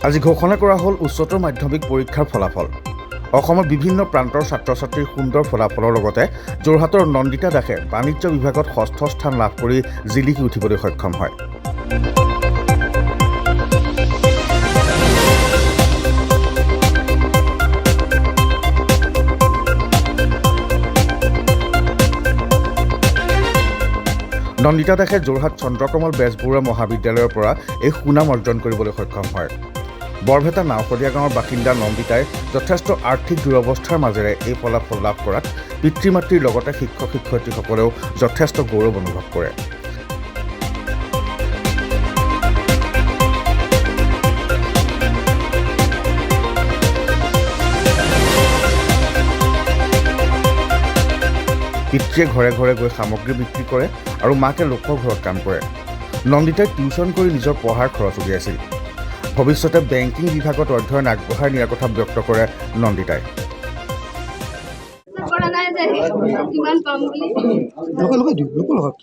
আজি ঘোষণা কৰা হ'ল উচ্চতৰ মাধ্যমিক পৰীক্ষাৰ ফলাফল। অসমৰ বিভিন্ন প্ৰান্তৰ ছাত্ৰ ছাত্ৰীৰ সুন্দৰ ফলাফলৰ লগতে যোৰহাটৰ নন্দিতা দাসে বাণিজ্য বিভাগত ষষ্ঠ স্থান লাভ কৰি জিলিকি উঠিবলৈ সক্ষম হয়। নন্দিতা দাসে যোৰহাট চন্দ্ৰকমল বেজবৰুৱা মহাবিদ্যালয়ৰ পৰা এই সুনাম অৰ্জন কৰিবলৈ সক্ষম হয়। বৰভেটা নাওশদিয়া গাঁৱৰ বাসিন্দা নন্দিতাই যথেষ্ট আৰ্থিক দুৰৱস্থাৰ মাজেৰে এই ফলাফল লাভ কৰাত পিতৃ মাতৃৰ লগতে শিক্ষক শিক্ষয়িত্ৰীসকলেও যথেষ্ট গৌৰৱ অনুভৱ কৰে। পিতৃয়ে ঘৰে ঘৰে গৈ সামগ্ৰী বিক্ৰী কৰে আৰু মাকে লোকৰ ঘৰত কাম কৰে। নন্দিতাই টিউচন কৰি নিজৰ পঢ়াৰ খৰচ উলিয়াইছিল। ভৱিষ্যতে বেংকিং বিভাগত অধ্যয়ন আগবঢ়াই নিয়াৰ কথা ব্যক্ত কৰে নন্দিতাই। কৰা নাই যে ইমান পাম বুলি।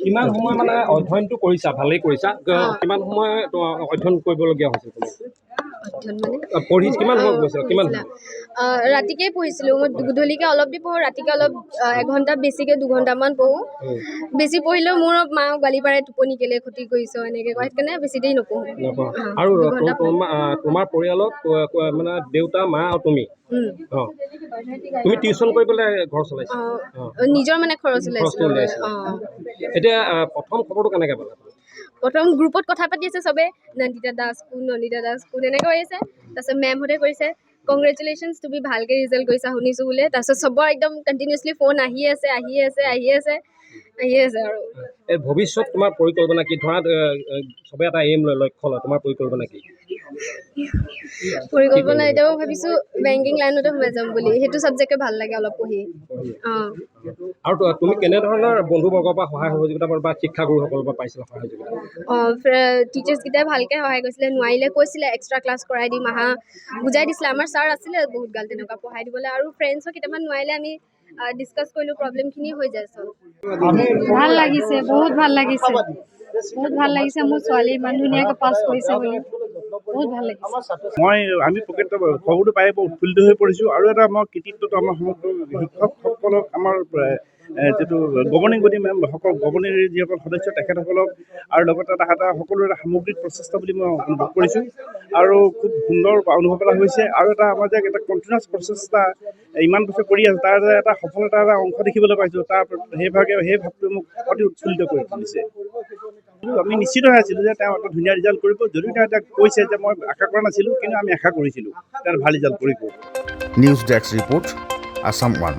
কিমান সময় মানে অধ্যয়নটো কৰিছা, ভালেই কৰিছা। কিমান সময় অধ্যয়ন কৰিবলগীয়া হৈছিল তুমি? অধ্যয়ন মানে? পঢ়ি কিমান সময় গৈছিলা, কিমান? পঢ়িছিলা। ৰাতিকে পঢ়িছিলোঁ মই। গধূলিকে অলপ দেৰি পঢ়োঁ, ৰাতিকে অলপ এঘণ্টা, বেছিকে 2 ঘণ্টামান পঢ়োঁ। বেছি পঢ়িলেও মোৰ মা গালি পাৰে, টোপনি কেলে ক্ষতি কৰিছ, এনেকৈ কয়। সেইকাৰণে বেছি দেৰি নপঢ়োঁ। নপঢ়া। আৰু 2 ঘণ্টা। তোমাৰ পৰিয়ালত মানে দেউতা, মা আৰু তুমি? উম। অঁ, তুমি টিউচন কৰি পেলাই ঘৰ চলাইছা? অঁ, নিজৰ মানে খৰচ খৰচটো ওলাইছিলোঁ। উলিয়াইছিলা। অঁ। এতিয়া প্ৰথম খবৰটো কেনেকৈ পালা? প্ৰথম গ্ৰুপত কথা পাতি আছে চবে, নন্দিতা দাস কোন, নন্দিতা দাস কোন, এনেকৈ হৈ আছে। তাৰপিছত মেমহঁতে কৰিছে, "কংগ্ৰেচুলেশ্যনছ, তুমি ভালকৈ ৰিজাল্ট কৰিছা শুনিছোঁ" বোলে। তাৰপিছত চবৰ একদম কণ্টিনিউচলি ফোন আহি আছে, আহি আছে, আহি আছে, আহি আছে আৰু। এই ভৱিষ্যত তোমাৰ পৰিকল্পনা কি? ধৰা চবে এটা এইম লয়, লক্ষ্য লয়, তোমাৰ পৰিকল্পনা কি? পৰিকল্পনা এতিয়া মই ভাবিছোঁ বেংকিং লাইনতে সোমাই যাম বুলি। সেইটো ছাবজেক্টে ভাল লাগে অলপ পঢ়ি। অঁ। আৰু তুমি কেনেধৰণৰ বন্ধুবৰ্গৰ পৰা সহায় সহযোগিতা বা শিক্ষাগুৰুসকলৰ পৰা পাইছিলা সহায় সহযোগিতা? অঁ, টিচাৰ্ছকেইটাই ভালকৈ সহায় কৰিছিলে। নোৱাৰিলে কৈছিলে, এক্সট্ৰা ক্লাছ কৰাই দিম, আহা, বুজাই দিছিলে। আমাৰ ছাৰ আছিলে বহুত গাল তেনেকুৱা পঢ়াই দিবলৈ। আৰু ফ্ৰেণ্ডছো কেইটামান নোৱাৰিলে আমি ডিছকাছ কৰিলোঁ, প্ৰব্লেমখিনি হৈ যায় চল্ভ। ভাল লাগিছে, বহুত ভাল লাগিছে, বহুত ভাল লাগিছে। মোৰ ছোৱালী ইমান ধুনীয়াকৈ পাছ কৰিছে বুলি বহুত ভাল লাগিছে। আমি প্ৰকৃত খবৰটো পাই বৰ উৎফুল্লিত হৈ পৰিছোঁ। আৰু এটা আমাৰ কৃতিত্বটো আমাৰ সমগ্ৰ শিক্ষকসকলক, আমাৰ যিটো গভৰ্ণিং বডি সকল, গভৰ্ণিং যিসকল সদস্য তেখেতসকলক আৰু লগতে তাহাঁতৰ সকলোৰে এটা সামগ্ৰিক প্ৰচেষ্টা বুলি মই অনুভৱ কৰিছোঁ। আৰু খুব সুন্দৰ অনুভৱ এটা হৈছে। আৰু এটা আমাৰ যে এটা কণ্টিনিউৱাছ প্ৰচেষ্টা ইমান বছৰ কৰি আছোঁ, তাৰ যে এটা সফলতাৰ এটা অংশ দেখিবলৈ পাইছোঁ, তাৰ সেইভাগে সেই ভাৱটোৱে মোক অতি উৎফুল্লিত কৰি তুলিছে। আমি নিশ্চিত হৈ আছিলোঁ যে তেওঁ এটা ধুনীয়া ৰিজাল্ট কৰিব। যদিও তেওঁ এতিয়া কৈছে যে মই আশা কৰা নাছিলোঁ, কিন্তু আমি আশা কৰিছিলোঁ তেওঁ ভাল ৰিজাল্ট কৰিব। News desk report, Assam one.